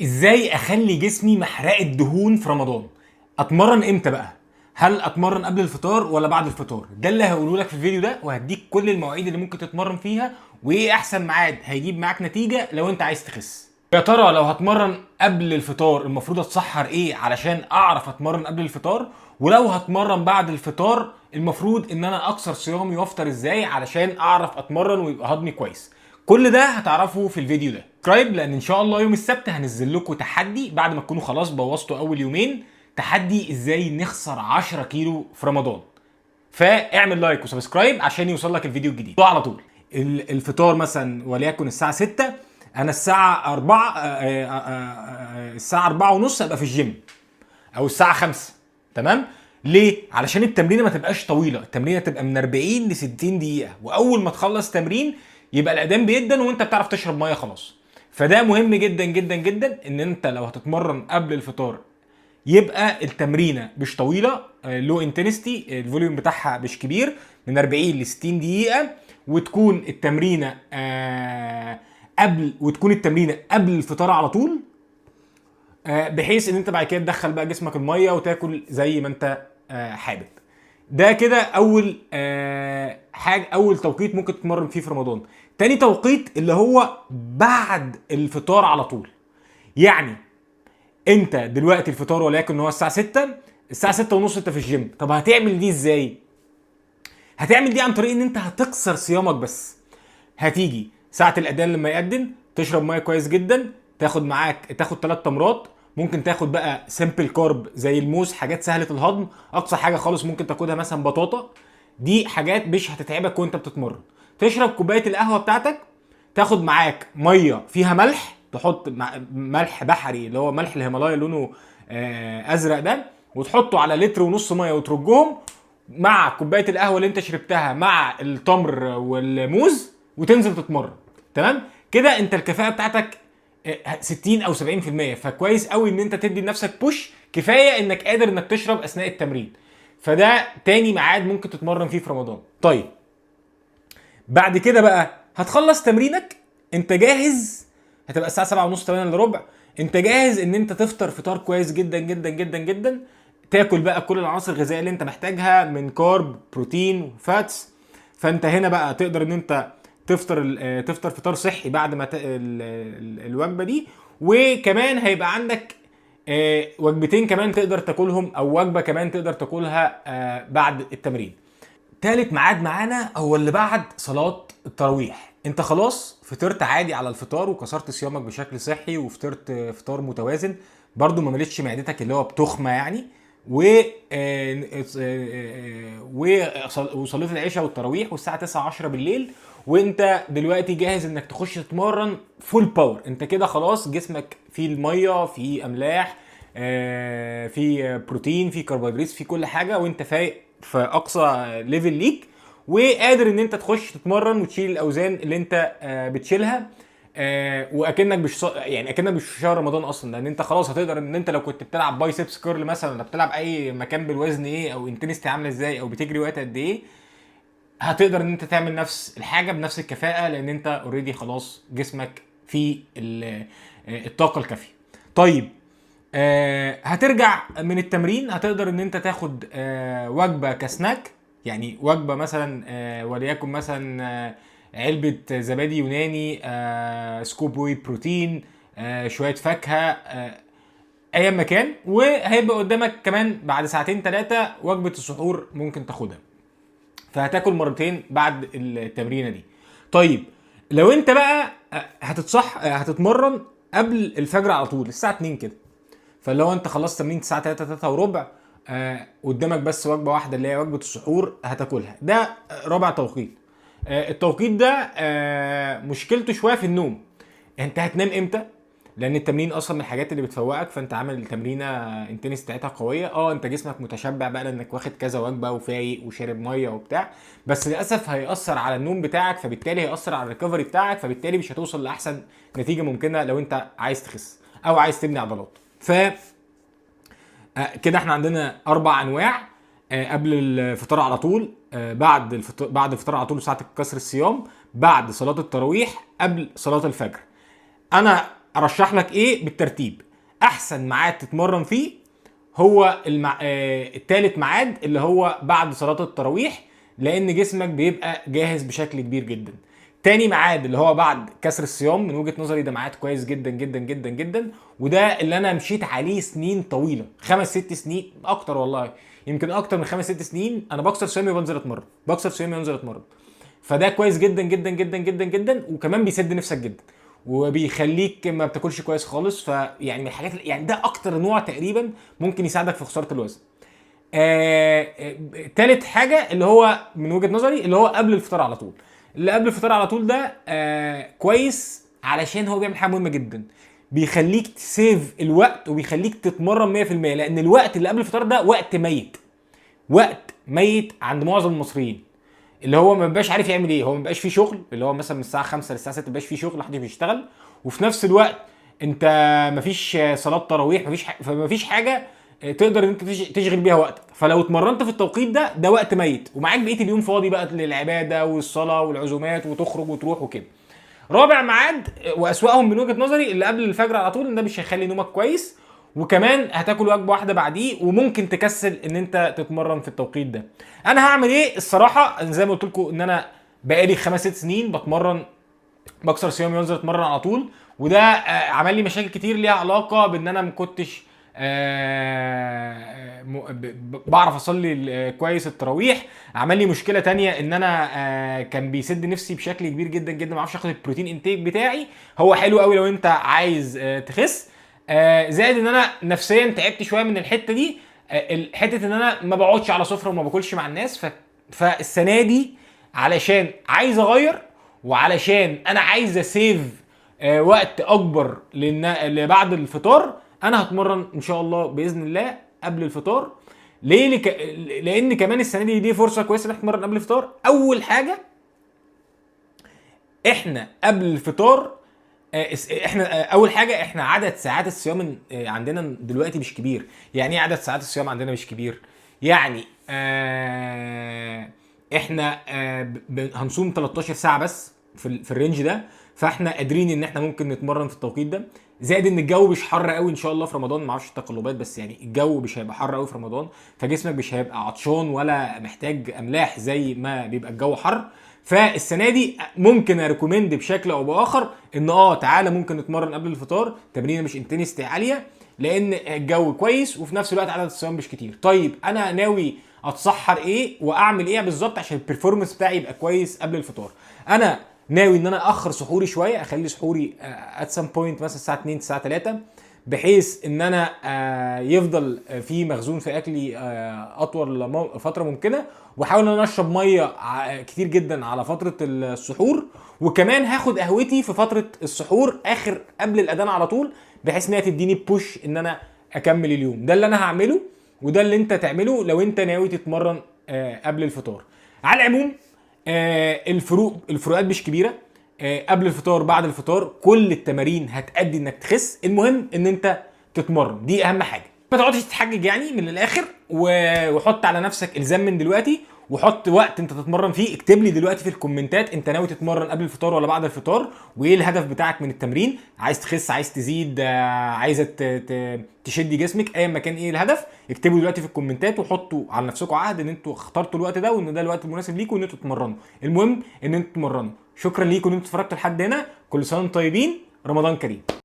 ازاي اخلي جسمي محرقة دهون في رمضان؟ اتمرن امتى بقى؟ هل اتمرن قبل الفطار ولا بعد الفطار؟ ده اللي هقوله لك في الفيديو ده، وهديك كل المواعيد اللي ممكن تتمرن فيها وايه احسن ميعاد هيجيب معاك نتيجة لو انت عايز تخس. يا ترى لو هتمرن قبل الفطار المفروض اتسحر ايه علشان اعرف اتمرن قبل الفطار؟ ولو هتمرن بعد الفطار المفروض ان انا اكسر صيامي وافطر ازاي علشان اعرف اتمرن ويبقى هضمي كويس؟ كل ده هتعرفه في الفيديو ده. subscribe، لان ان شاء الله يوم السبت هنزل لكم تحدي بعد ما تكونوا خلاص بوظتوا اول يومين، تحدي ازاي نخسر 10 كيلو في رمضان. فاعمل like و subscribe عشان يوصل لك الفيديو الجديد على طول. الفطار مثلا وليكن الساعة 6، انا الساعة 4، الساعة 4 ونص ابقى في الجيم او الساعة 5، تمام؟ ليه؟ علشان التمرينه ما تبقاش طويله، التمرينه تبقى من 40 ل 60 دقيقه، واول ما تخلص تمرين يبقى الاذان بيدن وانت بتعرف تشرب مية خلاص. فده مهم جدا جدا جدا ان انت لو هتتمرن قبل الفطار يبقى التمرينه مش طويله، low intensity، ال volume بتاعها مش كبير، من 40 ل 60 دقيقه، وتكون التمرينه قبل الفطار على طول، بحيث ان انت بعد كده تدخل بقى جسمك المية وتاكل زي ما انت حابب. ده كده اول حاجه، اول توقيت ممكن تتمرن فيه في رمضان. تاني توقيت اللي هو بعد الفطار على طول. يعني انت دلوقتي الفطار وليكن هو الساعة 6، الساعة 6 ونص انت في الجيم. طب هتعمل دي ازاي؟ هتعمل دي عن طريق ان انت هتكسر صيامك بس. هتيجي ساعة الأذان لما يأذن تشرب مية كويس جدا، تاخد معاك تاخد 3 تمرات، ممكن تاخد بقى simple carb زي الموز، حاجات سهلة الهضم، اقصى حاجة خالص ممكن تاخدها مثلا بطاطا، دي حاجات مش هتتعبك وانت بتتمرن. تشرب كوباية القهوة بتاعتك، تاخد معاك مية فيها ملح، تحط ملح بحري اللي هو ملح الهيمالايا لونه ازرق ده، وتحطه على لتر ونص مية وترجهم مع كوباية القهوة اللي انت شربتها مع التمر والموز، وتنزل تتمرن. تمام كده؟ انت الكفاءة بتاعتك 60 او 70%، فكويس قوي ان انت تدي لنفسك push كفاية انك قادر انك تشرب اثناء التمرين. فده تاني ميعاد ممكن تتمرن فيه في رمضان. طيب، بعد كده بقى هتخلص تمرينك، انت جاهز، هتبقى الساعة 7 ونص، 8 الا ربع، انت جاهز ان انت تفطر فطار كويس جدا جدا جدا جدا، تاكل بقى كل العناصر الغذائية اللي انت محتاجها من carb، بروتين و fats. فانت هنا بقى تقدر ان انت تفطر فطار صحي بعد ما الوجبة دي، وكمان هيبقى عندك وجبتين كمان تقدر تاكلهم او وجبة كمان تقدر تاكلها بعد التمرين. تالت ميعاد معانا هو اللي بعد صلاة التراويح. انت خلاص فطرت عادي على الفطار وكسرت صيامك بشكل صحي وفطرت فطار متوازن، برضو ما مليتش معدتك اللي هو بتخمة يعني، و وصليت العشاء والتراويح والساعة 9 10 بالليل، وانت دلوقتي جاهز انك تخش تتمرن full power. انت كده خلاص جسمك فيه المية، فيه املاح، فيه بروتين، فيه كربوهيدرات، فيه كل حاجة، وانت فايق في اقصى level ليك، وقادر ان انت تخش تتمرن وتشيل الاوزان اللي انت بتشيلها، واكنك مش يعني اكنك مش في شهر رمضان اصلا، لان انت خلاص هتقدر ان انت لو كنت بتلعب biceps curl مثلا ولا بتلعب اي مكان بالوزن ايه او intensity عامله ازاي او بتجري وقت قد ايه، هتقدر ان انت تعمل نفس الحاجة بنفس الكفاءه، لان انت already خلاص جسمك فيه الطاقة الكافيه. طيب، هترجع من التمرين، هتقدر ان انت تاخد وجبة كسناك، يعني وجبة مثلا وليكن مثلا علبة زبادي يوناني، scoop whey protein، شوية فاكهه، ايا ما كان. وهيبقى قدامك كمان بعد ساعتين 3 وجبة السحور ممكن تاخدها، فهتاكل مرتين بعد التمرينه دي. طيب، لو انت بقى هتتصح هتتمرن قبل الفجر على طول الساعة 2 كده، فلو انت خلصت تمرين الساعة 3، 3 وربع، قدامك بس وجبة واحدة اللي هي وجبة السحور هتاكلها. ده رابع توقيت. التوقيت ده مشكلته شوية في النوم، انت هتنام امتى؟ لان التمرين اصلا من الحاجات اللي بتفوقك، فانت عامل تمرينه intensity بتاعتها قويه، انت جسمك متشبع بقى لانك واخد كذا وجبة وفايق وشارب مية وبتاع، بس للاسف هيأثر على النوم بتاعك، فبالتالي هيأثر على ال recovery بتاعك، فبالتالي مش هتوصل لاحسن نتيجة ممكنة لو انت عايز تخس او عايز تبني عضلات. ف كده احنا عندنا اربع انواع: قبل الفطار على طول، بعد الفطار على طول ساعة كسر الصيام، بعد صلاة التراويح، قبل صلاة الفجر. انا ارشح لك ايه بالترتيب. احسن ميعاد تتمرن فيه هو التالت ميعاد اللي هو بعد صلاة التراويح، لان جسمك بيبقى جاهز بشكل كبير جدا. تاني ميعاد اللي هو بعد كسر الصيام، من وجهة نظري ده ميعاد كويس جدا جدا جدا جدا، وده اللي انا مشيت عليه سنين طويلة، 5 6 سنين اكتر، والله يمكن اكتر من 5 6 سنين انا بكسر صيامي وبنزل اتمرن، بكسر صيامي وانزل اتمرن. فده كويس جدا جدا جدا جدا جدا، وكمان بيسد نفسك جدا وبيخليك ما بتاكلش كويس خالص. فيعني من الحاجات، يعني ده اكتر نوع تقريبا ممكن يساعدك في خسارة الوزن. تالت حاجة اللي هو من وجهه نظري اللي هو قبل الفطار على طول. اللي قبل الفطار على طول ده كويس علشان هو بيعمل حاجة مهمة جدا، بيخليك ت save الوقت وبيخليك تتمرن 100%، لان الوقت اللي قبل الفطار ده وقت ميت، وقت ميت عند معظم المصريين، اللي هو ما بيبقاش عارف يعمل ايه. هو ما بيبقاش فيه شغل، اللي هو مثلا من الساعة 5 للساعة 6 ما بيبقاش فيه شغل، محدش بيشتغل، وفي نفس الوقت انت مفيش صلاة تراويح، مفيش فمفيش حاجة تقدر ان انت تشغل بيها وقتك. فلو اتمرنت في التوقيت ده، ده وقت ميت ومعاك بقية اليوم فاضي بقى للعبادة والصلاة والعزومات وتخرج وتروح وكده. رابع ميعاد واسوأهم من وجهه نظري اللي قبل الفجر على طول، ان ده مش هيخلي نومك كويس، وكمان هتاكل وجبة واحدة بعديه وممكن تكسل ان انت تتمرن في التوقيت ده. انا هعمل ايه؟ الصراحة زي ما قلت لكم ان انا بقالي 5 6 سنين بتمرن، بكسر صيامي وانزل اتمرن على طول، وده عمل لي مشاكل كتير ليها علاقة بان انا ما كنتش بعرف اصلي كويس التراويح. عمل لي مشكلة تانية ان انا كان بيسد نفسي بشكل كبير جدا جدا، ما اعرفش اخد ال protein intake بتاعي. هو حلو قوي لو انت عايز تخس. زائد ان انا نفسيا تعبت شوية من الحتة دي، حتة ان انا ما بقعدش على سفره وما باكلش مع الناس. فالسنة دي علشان عايز اغير وعلشان انا عايز ا save وقت اكبر لبعد الفطار، انا هتمرن ان شاء الله باذن الله قبل الفطار. ليه؟ لان كمان السنة دي دي فرصة كويسة انك تتمرن قبل الفطار. اول حاجة احنا قبل الفطار احنا اول حاجة احنا عدد ساعات الصيام عندنا دلوقتي مش كبير. يعني ايه عدد ساعات الصيام عندنا مش كبير؟ يعني احنا هنصوم 13 ساعة بس في ال range ده، فاحنا قادرين ان احنا ممكن نتمرن في التوقيت ده. زائد ان الجو مش حر قوي ان شاء الله في رمضان، ما اعرفش التقلبات، بس يعني الجو مش هيبقى حر قوي في رمضان، فجسمك مش هيبقى عطشان ولا محتاج املاح زي ما بيبقى الجو حر. فالسنة دي ممكن ا recommend بشكل او باخر ان تعالى ممكن نتمرن قبل الفطار، تمرينه مش intensity عالية لان الجو كويس وفي نفس الوقت عدد الصيام مش كتير. طيب انا ناوي اتسحر ايه واعمل ايه بالظبط عشان ال performance بتاعي يبقى كويس قبل الفطار؟ انا ناوي ان انا اخر سحوري شويه، اخلي سحوري at some point مثلا الساعة 2 الساعة 3، بحيث ان انا يفضل في مخزون في اكلي اطول فترة ممكنه، واحاول ان انا اشرب مية كتير جدا على فترة السحور، وكمان هاخد قهوتي في فترة السحور اخر قبل الاذان على طول، بحيث انها تديني push ان انا اكمل اليوم. ده اللي انا هعمله وده اللي انت تعمله لو انت ناوي تتمرن قبل الفطار. على العموم الفروقات مش كبيرة، قبل الفطار بعد الفطار كل التمارين هتأدي انك تخس. المهم ان انت تتمرن، دي اهم حاجة. ما تقعدش تتحجج يعني من الاخر، وحط على نفسك الزام من دلوقتي وحط وقت انت تتمرن فيه. اكتب لي دلوقتي في الكومنتات انت ناوي تتمرن قبل الفطار ولا بعد الفطار، وايه الهدف بتاعك من التمرين، عايز تخس، عايز تزيد، عايزه تشدي جسمك، ايا ما كان ايه الهدف اكتبوا دلوقتي في الكومنتات، وحطوا على نفسكم عهد ان انتوا اخترتوا الوقت ده وان ده الوقت المناسب ليكم ان انتوا تتمرنوا. المهم ان انتوا تتمرنوا. شكرا ليكم ان انتوا اتفرجتوا لحد هنا. كل سنة وانتم طيبين، رمضان كريم.